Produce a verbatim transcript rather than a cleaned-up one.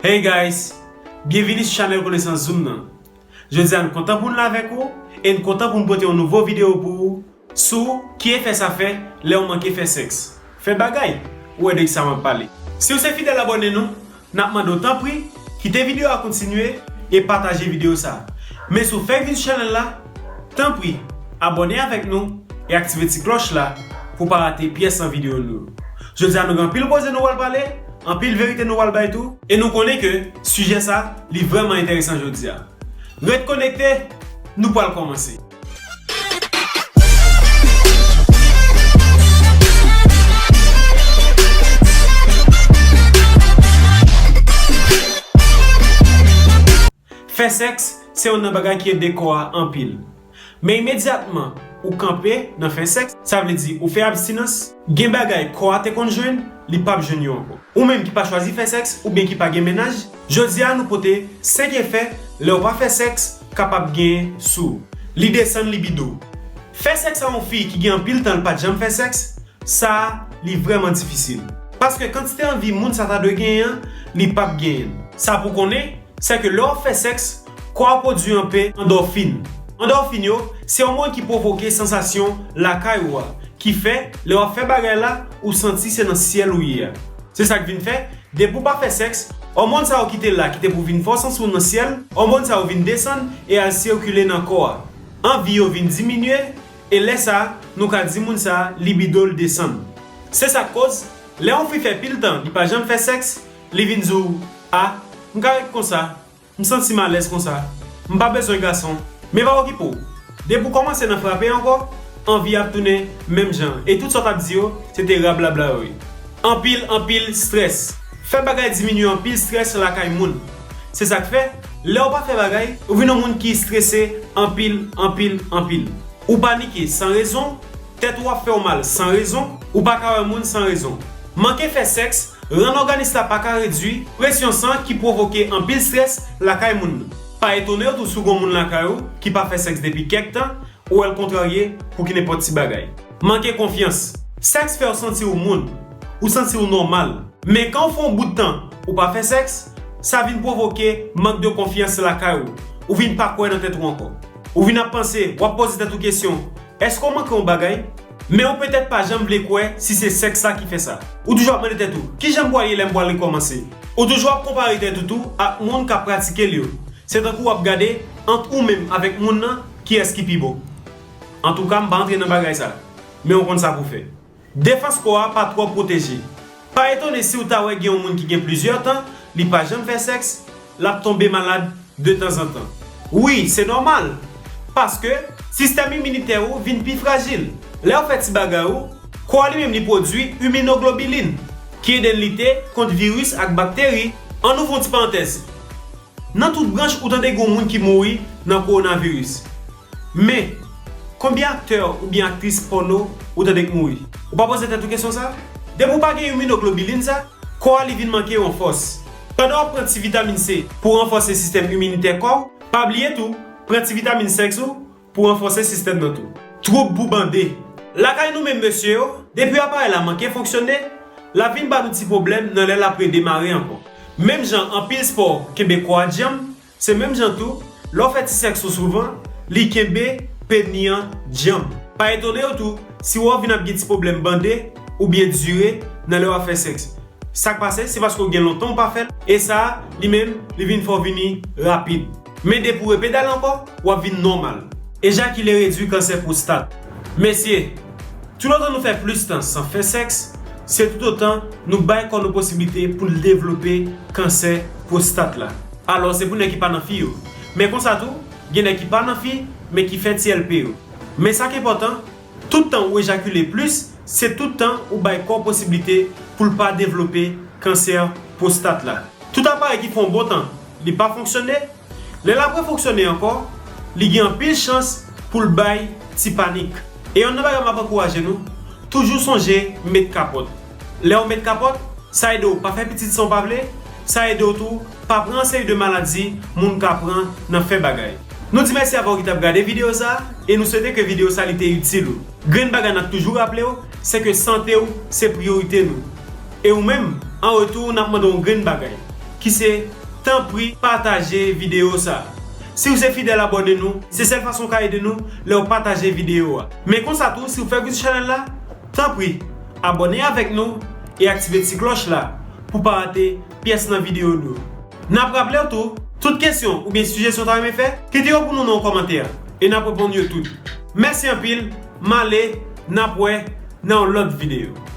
Hey guys, byenvini sou chanèl Konesans Zoom nan. Jodi a n kontan pou n la avèk ou e n kontan pou n pote yon nouvo videyo pou ou sou ki efè sa fè lè w manke fè sèks. Fè bagay, ou wè de ki sa m ap pale. Si w se fidèl abòne nou, n ap mande w tanpri kite videyo a kontinye e pataje videyo sa. Men si w fèk vin sou chanèl la, tanpri abòne avèk nou e aktive ti klòch la pou w pa rate pyès nan videyo nou yo. Jodi a nou gen anpil koze nou pral pale, anpil verite nou pral bay tou, e nou konnen ke sijè sa li vrèman enteresan jodi a. Ret konekte, nou pral kòmanse. Fè sèks se youn nan bagay ki ede kò a anpil. Men imedyatman ou kanpe nan fè sèks, sa vle di ou fè abstinans, gen bagay kò a te konn jwenn, li p ap jwenn yo ankò. Ou menm ki pa chwazi fè sèks oubyen ki pa gen mennaj, jodi a nou pote senk efè lè w pa fè sèks kapab genyen sou ou. Li desann libido w. Fè sèks a yon fi ki gen anpil tan l pa t janm fè sèks, sa a, li vrèman difisil. Paske kantite anvi moun sa ta dwe genyen an, li p ap genyen l. Sa pou konnen, sèke lè w ap fè sèks, kò a pwodui anpe andòfin. Andòfin yo, se òmòn ki pwovoke sansasyon lakay ou a, ki fè, lè w ap fè bagay la, ou santi se nan syèl ou ye a. Se sa k vin fè, depi w pa fè sèks, òmòn sa yo ki te la, ki te pou vin fè w santi w nan syèl, òmòn sa yo vin desann e al sikile nan kò a. Anvi yo vin diminye, e lè sa a, nou ka di moun sa a, libido l desann. Se sa k koz, lè yon fi fè pil tan, li pa janm fè sèks, li vin di w, a, m ka ret konsa, m santi m alèz konsa, m pa bezwen gason. Men pa okipe w. Depi w kòmanse nan frape ankò, anvi ap tounen menm jan. E tout sa w t ap di yo, se te rablabla yo ye. Anpil, anpil strès. Fè bagay diminye anpil strès lakay moun. Se sa k fè, lè w pa fè bagay, ou vin yon moun ki strese anpil, anpil, anpil. Ou panike san rezon, tèt ou ap fè w mal san rezon, ou pa ka wè moun san rezon. Manke fè sèks, rann òganis la pa ka redui presyon san ki pwovoke anpil strès lakay moun nan. Pa etone w tou si w gen yon moun lakay ou ki pa fè sèks depi kèk tan, ou wè l kontrarye pou ki nenpòt ti bagay. Manke konfyans. Sèks fè w santi w moun, ou santi w nòmal. Men kan w fè yon bout tan ou pa fè sèks, sa vin pwovoke mank de konfyans lakay ou. Ou vin pa kwè nan tèt ou ankò. Ou vin ap panse, w ap poze tèt ou kesyon, èske w manke yon bagay? Men ou petèt pa janm vle kwè si se sèks la ki fè sa. Ou toujou ap mande tèt ou, kijan m pral ye lè m pral rekòmanse? Ou toujou ap konpare tèt ou tou ak moun k ap pratike l yo. Se tankou w ap gade ant ou menm avèk moun nan, kiyès ki pi bon. Antouka, m pa antre nan bagay sa. Men w konn sa pou w fè. Defans kò a pa twò pwoteje. Pa etone si w ta wè gen yon moun ki gen plizyè tan, li pa janm fè sèks, l ap tonbe malad detanzantan. Wi, se nòmal. Paske, sistèm iminitè ou vin pi frajil. Lè w fè ti bagay ou, kò a li menm li pwodui iminoglobilin, ki ede n lite kont viris ak bakteri. Ann ouvri yon ti parantèz. Nan tout branch ou tande gen yon moun ki mouri nan kowonaviris. Men, konbyen aktè oubyen aktris pòno ou tande k mouri? Ou pa poze tèt ou kesyon sa? Depi w pa gen iminoglobilin sa, kò a li vin manke yon fòs. Pandan w ap pran ti vitamin C pou ranfòse sistèm iminitè kò w, pa bliye tou, pran ti vitamin sèks ou pou ranfòse sistèm nan tou. Twoub pou bande. Lakay nou menm mesye yo, depi aparèy la manke fonksyone, l ap vin ba nou ti pwoblèm nan lè l ap redemare ankò. Menm jan anpil spò kenbe kò a djanm, se menm jan tou, lè w fè ti sèks ou souvan, li kenbe peni an djanm. Pa etone w tou si w ap vin ap gen ti pwoblèm bande oubyen dire nan lè w ap fè sèks. Sa k pase, se paske w gen lontan w pa fè l, e sa a, li menm, li vin fè w vini rapid. Men depi w repedale ankò, w ap vin nòmal. Ejakile redui kansè pwostat. Mesye, toutotan nou fè plis tan san fè sèks, se toutotan nou bay kò nou posiblite pou l devlope kansè pwostat la. Alò, se pou nèg ki pa nan fi yo. Men konsa tou, gen nèg ki pa nan fi, men ki fè T L P yo. Men sa k enpòtan, tout tan ou ejakile plis, se tout tan ou bay kò w posiblite pou l pa devlope kansè pwostat la. Tout aparèy ki fè yon bon tan, li pa fonksyone, lè l ap refonksyone ankò, li gen anpil chans pou l bay ti panik. E youn nan bagay m ap ankouraje nou, toujou sonje met kapòt. Lè w met kapòt, sa ede w pa fè pitit san w pa vle, sa ede w tou pa pran yon seri de maladi moun ka pran nan fè bagay. Nou di mèsi avè w ki t ap gade videyo sa a, e nou swete ke videyo sa a li te itil ou. Grenn bagay n ap toujou raple w, se ke sante w se priyorite nou. E ou menm, an retou, n ap mande w yon grenn bagay. ki se tanpri pataje videyo sa. Si w se fidèl abòne nou, se sèl fason w ka ede nou lè w pataje videyo a. Men konsa tou, si w fèk vizit chanèl la, tanpri abòne avèk nou e aktive ti klòch la pou w pa rate pyès nan videyo nou. N ap raple w tou, tout kesyon oubyen sijesyon w ta renmen fè, kite yo pou nou nan yon kòmantè e n ap reponn yo tout. Mèsi anpil, m ale, n ap wè nan yon lòt videyo.